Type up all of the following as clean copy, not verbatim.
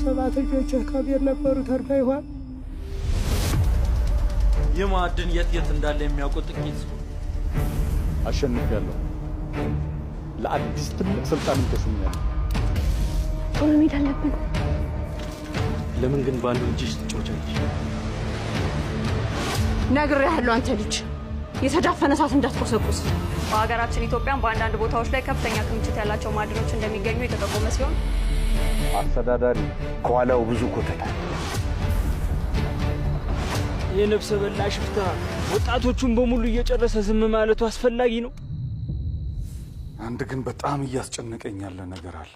ሰባት ልጆች ከቤት ነበሩ ተርፈው ይሆን? ይህ ማዕድን የት የት እንዳለ የሚያውቁ ጥቂት ሰው። አሸንፊያለሁ። ለአዲስ ትልቅ ስልጣንም ተሹሜያለሁ። ቶሎ መሄድ አለብን። ለምን ግን በአንዱ እጅሽ ትጮቻለሽ? ነግሬሃለሁ፣ አንተ ልጅ የተዳፈነ እሳት እንዳትቆሰቁስ። በሀገራችን ኢትዮጵያን በአንዳንድ ቦታዎች ላይ ከፍተኛ ክምችት ያላቸው ማዕድኖች እንደሚገኙ የተጠቆመ ሲሆን አስተዳዳሪ ከኋላው ብዙ ኮተታል። የነፍሰ በላ ሽፍታ ወጣቶቹን በሙሉ እየጨረሰ ዝም ማለቱ አስፈላጊ ነው? አንድ ግን በጣም እያስጨነቀኝ ያለ ነገር አለ።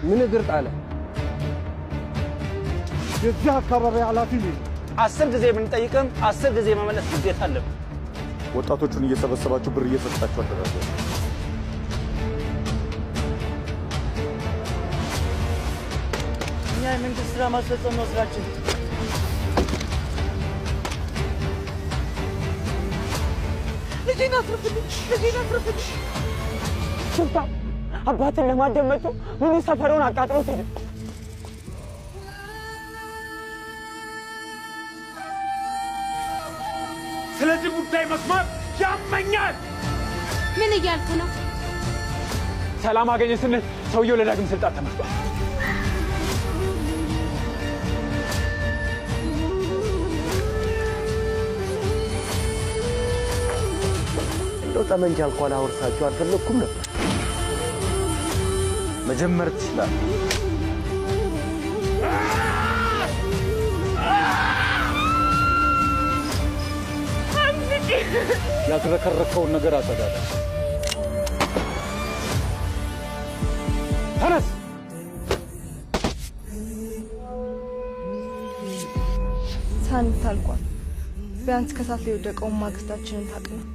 ምን እግር ጣለ? የዚህ አካባቢ ኃላፊ ነኝ። 10 ጊዜ ብንጠይቅም 10 ጊዜ መመለስ ግዴታ አለብን። ወጣቶቹን እየሰበሰባችሁ ብር እየሰጣችሁ አደራጀ። እኛ የመንግስት ስራ ማስፈጸም ነው ስራችን። ልጄን አትርፍልኝ! ልጄን አትርፍልኝ! ሽፍታ አባትን ለማደን መጥቶ ሙሉ ሰፈሩን አቃጥሎት ሄደ። ስለዚህ ጉዳይ መስማት ያመኛል። ምን እያልክ ነው? ሰላም አገኘ ስንል ሰውየው ለዳግም ስልጣን ተመርጧል። እንደው ጠመንጃ እንኳን አወርሳችሁ አልፈለግኩም ነበር። መጀመር ትችላለህ። ያዝረከረከውን ነገር አጸዳለሁ። ተነስ። ሳንት አልቋል። ቢያንስ ከሳት ላይ የወደቀውን ማግስታችንን ታቅነው።